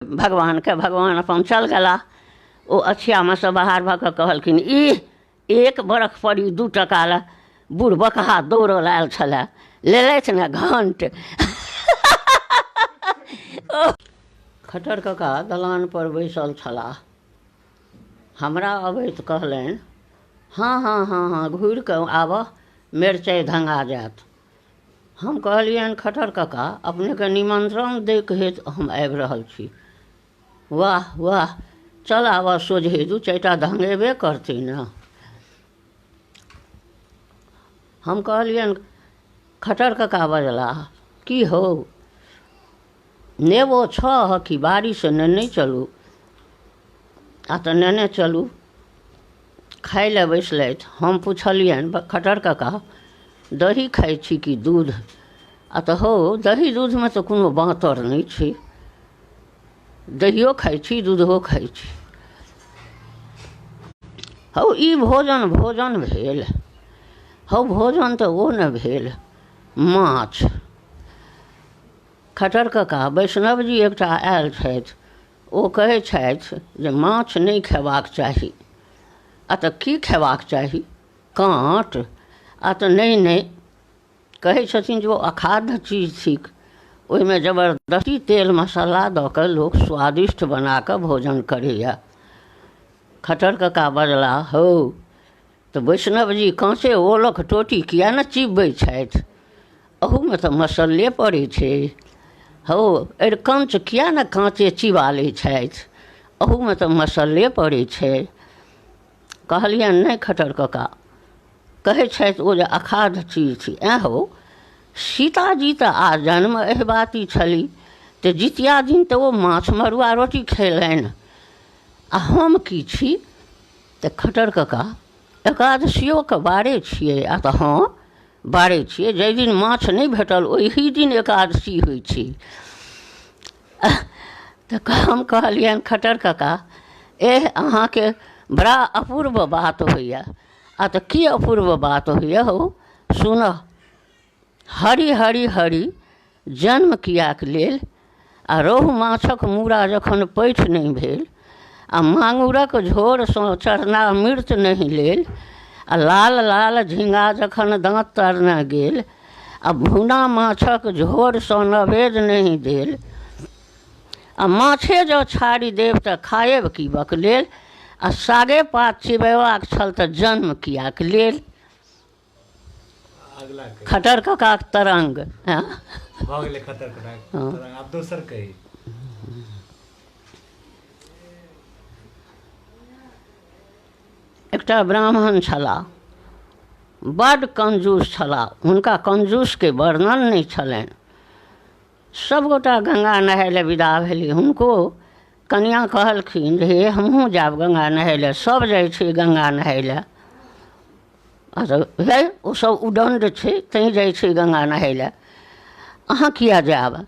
भगवानके भगवान अपन चल गेलाह। ओ अछियामे सँ बाहर भऽ कऽ कहलखिन, ई एक बरख पर ई 2 टका लए बूढ़ बकहा दौड़ल आयल छलए, लेलथि ने घंट। खट्टर कका दलान पर बैसल छलाह। हमरा अबैत कहलनि, हँ हँ हँ हँ, घुरि कऽ आबह, मेरचाइ धङ्गा जायत। हम कहलियनि, खट्टर कका, अपनेके निमन्त्रण दैके हेतु हम आबि रहल छी। वाह वाह, चल आबह सोझे, 2-4 टा धङ्गेबे करतै ने। हम कहलियनि, खट्टर कका बजलाह, की हौ, नेबो छह कि बाड़ीसँ नेने चलू? आ तऽ नेने चलू। खाइ लए बैसलथि। हम पुछलियनि, खट्टर कका, दही खाइ छी कि दूध? आ तऽ हौ, दही दूधमे तऽ कोनो बाँतर नहि छै, दहियो खाइ छी दूधो खाइ छी। हौ, ई भोजन भोजन भेल? हौ, भोजन तऽ ओ ने भेल माछ। खट्टर कका, वैष्णवजी एकटा आयल छथि, ओ कहै छथि जे माछ नहि खेबाक चाही। आ तऽ की खेबाक चाही? काँट? आ तऽ नहि नहि, कहै छथिन जे ओ अखाद्य चीज थिक, ओहिमे जबरदस्ती तेल मसाला दऽ कऽ लोक स्वादिष्ट बना कऽ भोजन करैए। खट्टर कका बजलाह, हौ, तऽ वैष्णवजी काँचे ओलक टोटी किए ने चिबबै छथि? अहूमे तऽ मसल्ले पड़ै छै। हौ, अरिकञ्च किए ने काँचे चिबा लै छथि? अहूमे तऽ मसल्ले पड़ै छै। कहलियनि, नहि खट्टर कका, कहै छथि ओ जे अखाद्य चीज छी। ऐँ हौ, सीताजी तऽ आ जन्म अहिबाती छली, तऽ जितिया दिन तऽ ओ माछ मड़ुआ रोटी खेलनि, आ हम की छी? तऽ खट्टर कका, एकादशियोके बारे छियै? आ तऽ हँ, बारे छियै, जाहि दिन माछ नहि भेटल ओही दिन एकादशी होइ छै। तऽ हम कहलियनि, खट्टर कका, एह, अहाँके बड़ा अपूर्व बात होइए। आ तऽ की अपूर्व बात होइए हौ? सुनह, हरि हरि हरि जन्म कियाक लेल, आ रोहु माछक मूड़ा जखन पैठ नहि भेल, आ मांगुरक झोरसँ चरणामृत नहि लेल, आ लाल लाल झिङ्गा जखन दाँत तरने गेल, आ भुना माछक झोरसँ नवेद नहि देल, आ माछे जँ छाड़ि देब तऽ खायब की बकलेल, आ सागे पात चिबेबाक छल तऽ जन्म कियाक लेल? अगला कही। खटर ककाक तरंग। भऽ गेलै खटर ककाक तरंग, आब दोसर कही। एकटा ब्राह्मण छलाह, बड्ड कंजूस छलाह, हुनका कंजूसके वर्णन नहि छलनि। सभगोटा गंगा नहाय लए विदा भेली। हुनको कनिआँ कहलखिन जे हे, हमहूँ जायब गंगा नहाय लए, सभ जाइ छै गंगा नहाय लए। आ तऽ हे, ओसभ उदण्ड छै तैँ जाइ छै गंगा नहाय लए, अहाँ किए जायब?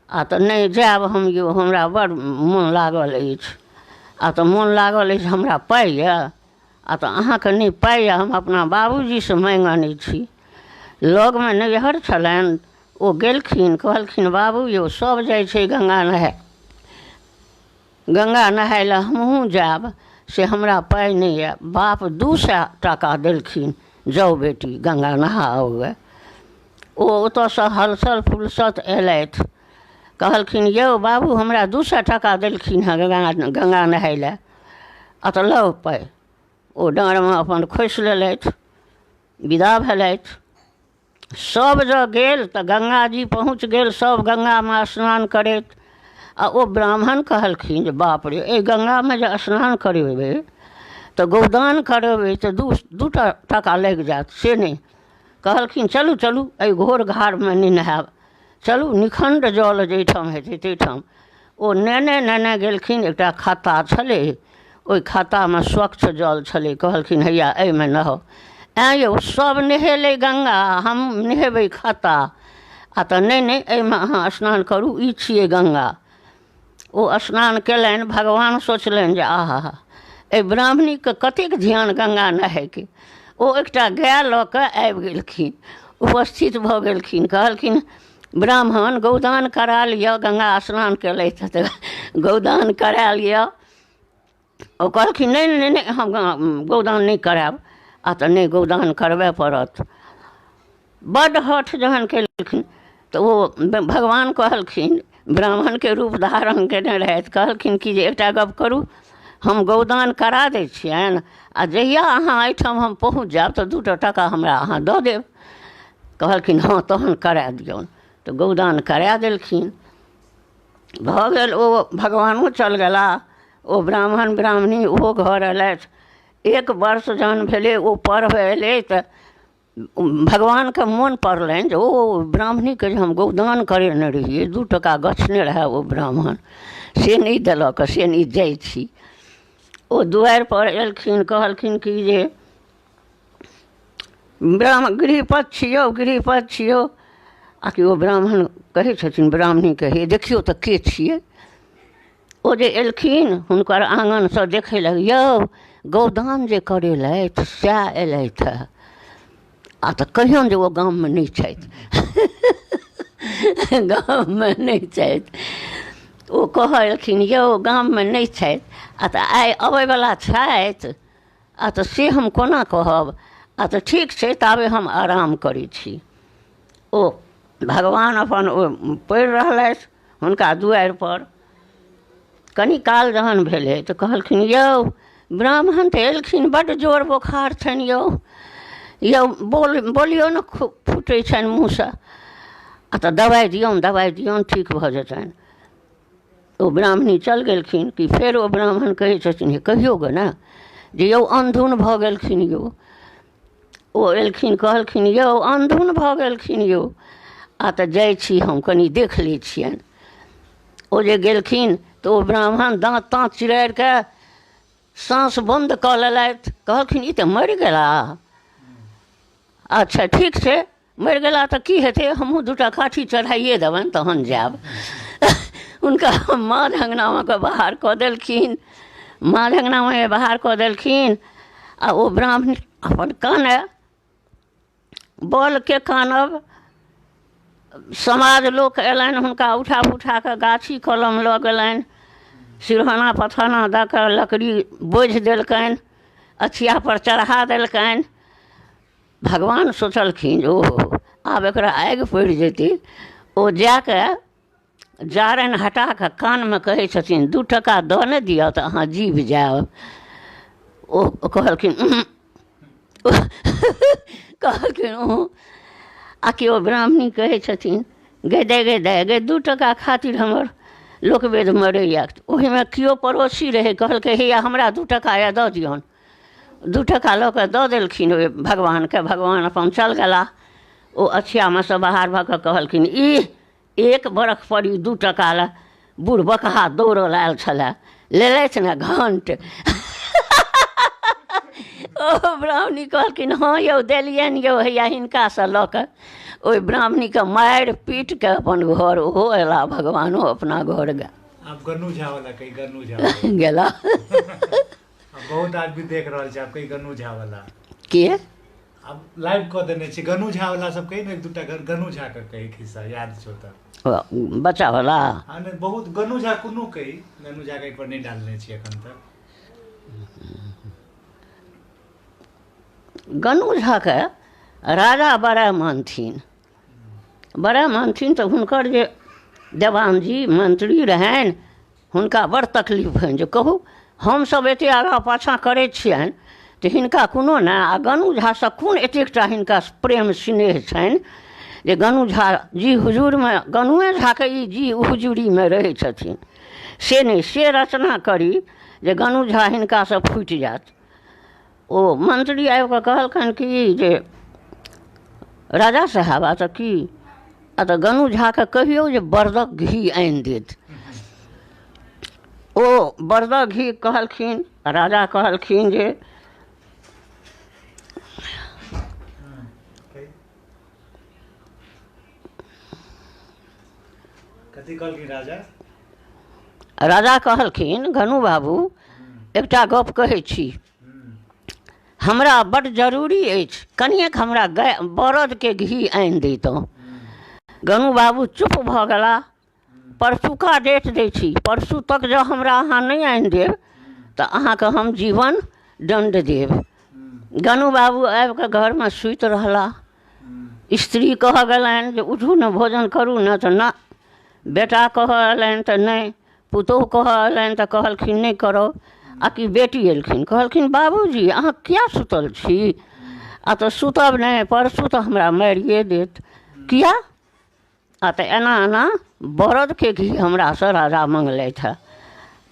आ तऽ नहि जायब हम यौ, हमरा बड़ मोन लागल अछि। आ तऽ मोन लागल अछि, हमरा पाइ यए? आ तऽ अहाँके नहि पाइ यए, हम अपना बाबूजीसँ माँगि अनै छी। लगमे नैहर छलनि, ओ गेलखिन, कहलखिन, बाबू यौ, सभ जाइ छै गंगा नहाय, गंगा नहाय लए हमहूँ जायब, से हमरा पाइ नहि यए। बाप 200 टाका देलखिन, जाउ बेटी गंगा नहा आउ गे। ओ ओतऽसँ हलसल फुलसत अयलथि, कहलखिन, यौ बाबू, हमरा 200 टाका देलखिन हँ गंगा नहाय लए। आ तऽ लऽ पाइ। ओ डाँड़मे अपन खोसि लेलथि, विदा भेलथि। सभ जँ गेल तऽ गङ्गाजी पहुँच गेल, सभ गङ्गामे स्नान करैत। आ ओ ब्राह्मण कहलखिन जे बाप रे, एहि गङ्गामे जे स्नान करेबै तऽ गौदान करेबै तऽ 2 टाका लागि जायत, से नहि। कहलखिन, चलू चलू, एहि घोर घारमे नहि नहायब, चलू निखण्ड जल जाहिठाम हेतै ताहिठाम। ओ नेने नेने गेलखिन, एकटा खाता छलै, ओहि खातामे स्वच्छ जल छलै। कहलखिन, हैया एहिमे नहाउ। ऐँ यौ, सभ नहेलै गङ्गा, हम नहेबै खाता? आ तऽ नहि नहि, एहिमे अहाँ स्नान करू, ई छियै गङ्गा। ओ स्नान कयलनि। भगवान सोचलनि जे आहा, एहि ब्राह्मणीके कतेक ध्यान गङ्गा नहायके। ओ एकटा गाय लऽ कऽ आबि गेलखिन, उपस्थित भऽ गेलखिन। कहलखिन, ब्राह्मण गौदान करा लिअ, गंगा स्नान केलथि तऽ गौदान करा लिअ। ओ कहलखिन नहि नहि नहि, हम गौदान नहि करायब। आ तऽ नहि, गौदान करबे पड़त। बड्ड हठ जहन केलखिन तऽ ओ भगवान कहलखिन, ब्राह्मणके रूप धारण केने रहथि, कहलखिन कि जे एकटा गप करू, हम गौदान करा दै छियनि आ जहिया अहाँ एहिठाम हम पहुँच जायब तऽ 2 टाका हमरा अहाँ दऽ देब। कहलखिन हँ, तहन करा दियौन। तऽ गौदान करा देलखिन। भऽ गेल, ओ भगवानो चल गेला, ओ ब्राह्मण ब्राह्मणी ओहो घर अयलथि। 1 वर्ष जहन भेलै, ओ पर्व अयलै तऽ भगवानके मोन पड़लनि जे ओ ब्राह्मणीके जे हम गौदान करेने रहियै, 2 टका गछने रहए ओ ब्राह्मण, से नहि देलक, से नहि जाइ छी। ओ दुआरिपर एलखिन, कहलखिन कि जे ब्राह्मण गृहपत छियौ, गृहपत छियौ। आ कि ओ ब्राह्मण कहै छथिन ब्राह्मणीके, हे देखियौ तऽ के छियै। ओ जे एलखिन हुनकर आङनसँ देखै लग, यौ गौदान जे करेलथि सएह एलथि हँ। आ तऽ कहियौन जे ओ गाममे नहि छथि, गाममे नहि छथि। ओ कहलखिन यौ गाममे नहि छथि, आ तऽ आइ अबैवला छथि, आ तऽ से हम कोना कहब। आ तऽ ठीक छै, ताबे हम आराम करै छी। ओ भगवान अपन ओ पड़ि रहलथि हुनका दुआरिपर। कनि काल जहन भेलै तऽ कहलखिन यौ ब्राह्मण तऽ एलखिन, बड्ड जोर बोखार छनि यौ, यौ बोलियो ने खूब फूटै छनि मुँहसँ, आ तऽ दबाइ दियौन, दबाइ दियौन, ठीक भऽ जेतनि। ओ ब्राह्मणी चल गेलखिन कि फेर ओ ब्राह्मण कहै छथिन, हे कहियौ गे ने जे यौ अन्धुन भऽ गेलखिन यौ। ओ एलखिन, कहलखिन यौ अन्धुन भऽ गेलखिन यौ, आ तऽ जाइ छी हम कनि देख लै छियनि। ओ जे गेलखिन तऽ ओ ब्राह्मण दाँत ताँत चिरारि कऽ साँस बन्द कऽ लेलथि। कहलखिन ई तऽ मरि गेला। अच्छा ठीक छै, मरि गेला तऽ की हेतै, हमहूँ 2 काठी चढ़ाइए देबनि तहन जायब। हुनका माँझ अङ्गनामे कऽ बाहर कऽ देलखिन, माँझ अङ्गनामे बाहर कऽ देलखिन। आ ओ ब्राह्मण अपन कानय, बलके कानब, समाज लोक अयलनि हुनका उठा उठा कऽ गाछी कलम लऽ गेलनि, सिरहाना पथाना दऽ कऽ लकड़ी बोझि देलकनि, अछियापर चढ़ा देलकनि। भगवान सोचलखिन जे ओहो आब एकरा आगि पड़ि जेतै। ओ जाकऽ जारनि हटा कऽ कानमे कहै छथिन 2 टका दऽ ने दिअ तऽ अहाँ जीव जायब। ओ कहलखिन कहलखिन उहुँ। आ कि ओ ब्राह्मणी कहै छथिन गे दाइ, गे दाइ, गे 2 टका खातिर हमर लोकवेद मरैया। ओहिमे केओ पड़ोसी रहै, कहलकै हैया हमरा 2 टका यऽ दऽ दियौन। 2 टका लऽ कऽ दऽ देलखिन ओहि भगवानके। भगवान अपन चल गेला। ओ अछियामे सँ बाहर भऽ कऽ कहलखिन ई 1 बरख पर ई 2 टका लए बूढ़ बकहा दौड़ल आयल छलए, लेलथि ने घंट। ओ ब्राह्मणी कहलखिन हँ यौ देलियनि यौ, हैया हिनकासँ लऽ कऽ। ओहि ब्राह्मणीके मारि पीट कऽ अपन घर ओहो अयला, भगवानो अपना घर गेल। आब गन्नू झा वाला कही, गन्नू झा गेला। बहुत आदमी देख रहल छै, आब कही गन्नू झा वाला के आब लाइव कऽ देने छी गन्नू झा वाला सब कही ने, 1-2टा गन्नू झा के कही खिस्सा याद छौ तऽ बच्चा वाला। हाँ नहीं, बहुत गन्नू झा कोनो कही, गन्नू झा के पर नहीं डालने छी एखन तक। गन्नू झा के राजा बड़ा मानथिन, बड़ा मानथिन तऽ हुनकर जे देवानजी मंत्री रहनि हुनका बड़ तकलीफ होइन जे कहू हमसब एते आगाँ पाछाँ करै छियनि तऽ हिनका कोनो नहि, आ गन्नू झासँ कोन एतेकटा हिनका प्रेम स्नेह छनि जे गन्नू झा जी हुजूरमे, गन्नूए झाके ई जी हुजूरीमे रहै छथिन, से नहि, से रचना करी जे गन्नू झा हिनकासँ फूटि जायत। ओ मंत्री आबि कऽ कहलखिन कि जे राजा साहब आ तऽ की, आ तऽ गन्नू झाके कहियौ जे बरदक घी आनि देत। ओ बरदक घी कहलखिन, राजा कहलखिन जे कथी कहलखिन राजा? राजा कहलखिन गन्नू बाबू एकटा गप कहै छी, हमरा बड्ड जरूरी अछि, कनिएक हमरा गाय बरदके घी आनि दैतहुँ। गनू बाबू चुप भऽ गेला। परसुका डेट दै छी, परसू तक जँ हमरा अहाँ नहि आनि देब तऽ अहाँके हम जीवन दण्ड देब। गनू बाबू आबिकऽ घरमे सुति रहला। स्त्री कहऽ गेलनि जे उठू ने, भोजन करू ने, तऽ ना। बेटा कहऽ अयलनि तऽ नहि। पुतोहु कहऽ अयलनि तऽ कहलखिन नहि करब। आ कि बेटी एलखिन, कहलखिन बाबूजी अहाँ किया सुतल छी? आ तऽ सुतब नहि, परसू तऽ हमरा मारिए देत। किया? आ तऽ एना एना बरदके घी हमरासँ राजा मङ्गलथि हेँ,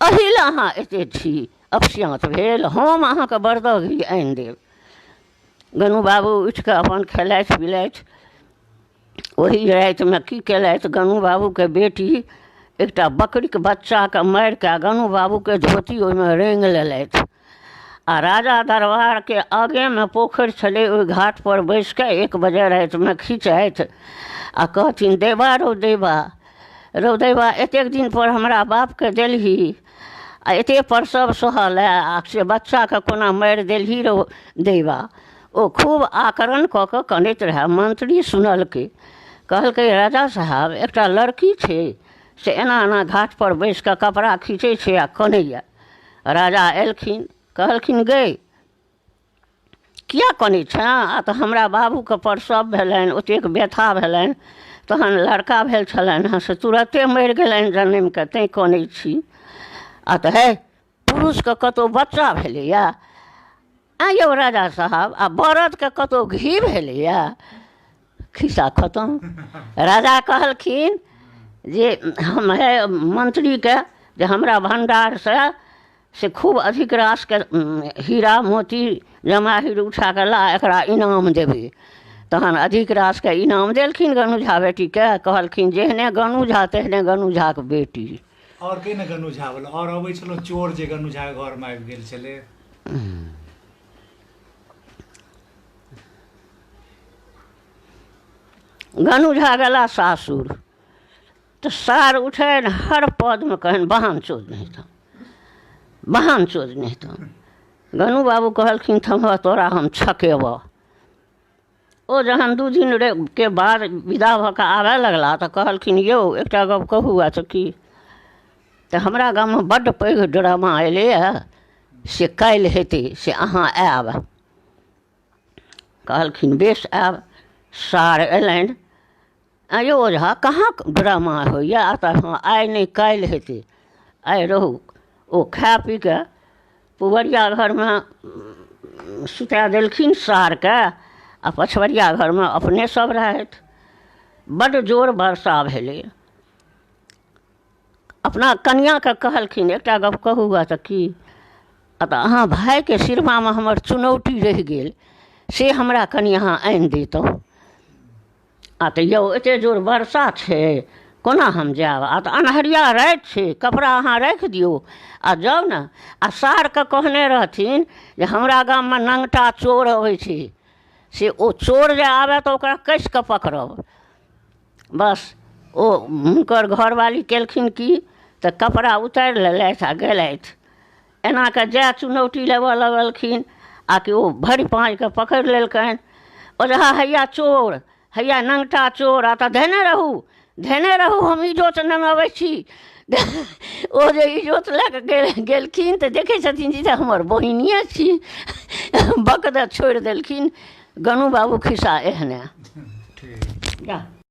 एहि लए अहाँ एते छी अपस्याँत भेल? हम अहाँके बरदक घी आनि देब। गनू बाबू उठि कऽ अपन खेलथि पिलथि। ओही रातिमे की केलथि, गनू बाबूके बेटी एकटा बकरीके बच्चाके मारि कऽ गनू बाबूके धोती ओहिमे रङ्गि लेलथि आ राजा दरबारके आगेमे पोखरि छलै, ओहि घाटपर बैसि कऽ 1 बजे रातिमे खिचथि आ कहथिन, दैबा रौ दैबा, रौ दैबा, एतेक दिनपर हमरा बापके देलही आ एतेक प्रसव सहल आ से बच्चाके कोना मारि देलही रौ दैबा। ओ खूब आकरण कऽ कऽ कनैत रहए। मंत्री सुनलकै, कहलकै, राजा साहब, एकटा लड़की छै से एना एना घाटपर बैसि कऽ कपड़ा खीचै छै आ कनैए। राजा एलखिन, कहलखिन, गै किया कनै छेँ? आ तऽ हमरा बाबूके प्रसव भेलनि, ओतेक व्यथा भेलनि, तहन लड़का भेल छलनि हँ से तुरते मरि गेलनि जनमिके, तैँ कनै छी। आ तऽ हे, पुरुषके कतहु बच्चा भेलैए? आँय यौ राजा साहब, आ बरदके कतहु घी भेलैए? खिस्सा खतम। राजा कहलखिन जे हम हे मंत्रीके जे हमरा भण्डारसँ से खूब अधिक रासके हीरा मोती जमाहिर उठा कऽ ला, एकरा इनाम देबै। तहन अधिक रासके इनाम देलखिन गनू झा बेटीके। कहलखिन जेहने गनू झा तेहने गनू झाके बेटी। आओर के ने गनू झा वाला आओर अबै छलहुँ, चोर जे गनू झा के घरमे आबि गेल छलै। गनू झा गेला सासुर तऽ सार उठनि हर पदमे कहनि बहन चोद नहि तऽ बहन चोद नहि। तऽ गनू बाबू कहलखिन, थम्हऽ, तोरा हम छकेबऽ। ओ जहन 2 दिन के बाद विदा भऽ कऽ आबय लगला तऽ कहलखिन, यौ एकटा गप कहू? आ तऽ की? तऽ हमरा गाममे बड्ड पैघ ड्रामा एलैए से काल्हि हेतै, से अहाँ आयब। कहलखिन, बेस, आयब। सार अयलनि, आ यौ ओझा, कहाँ ड्रामा होइए? आ तऽ हँ, आइ नहि काल्हि हेतै, आइ रहू। ओ खाय पी कऽ पुबरिया घरमे सुता देलखिन सारके आ पछबरिया घरमे अपने सब रहथि। बड्ड जोर वर्षा भेलै। अपना कनिआँके कहलखिन, एकटा गप कहू? आ तऽ की? आ तऽ अहाँ भायके सिरमामे हमर चुनौती रहि गेल, से हमरा कनि अहाँ आनि दैतहुँ। आ तऽ यौ, एतेक जोर वर्षा छै, कोना हम जायब? आ तऽ अन्हरिया राति छै, कपड़ा अहाँ राखि दियौ आ जाउ ने। आ सारके कहने रहथिन जे हमरा गाममे नङ्गटा चोर अबै छै, से ओ चोर जे आबय तऽ ओकरा कसि कऽ पकड़ब। बस ओ हुनकर घरवाली केलखिन की तऽ कपड़ा उतारि लेलथि आ गेलथि। एना कऽ जएह चुनौती लेबऽ लगलखिन आ कि ओ भरि पाँजके पकड़ि लेलकनि। ओझा, हैया चोर, हैया नङ्गटा चोर। आ तऽ धेने रहू, धेने रहू, हम इजोत नेने अबै छी। ओ जे इजोत लए कऽ गेलखिन तऽ देखै छथिन जे हमर बहिनिए छी। बक दऽ छोड़ि देलखिन। गनू बाबू खिस्सा एहने। ठीक। जा।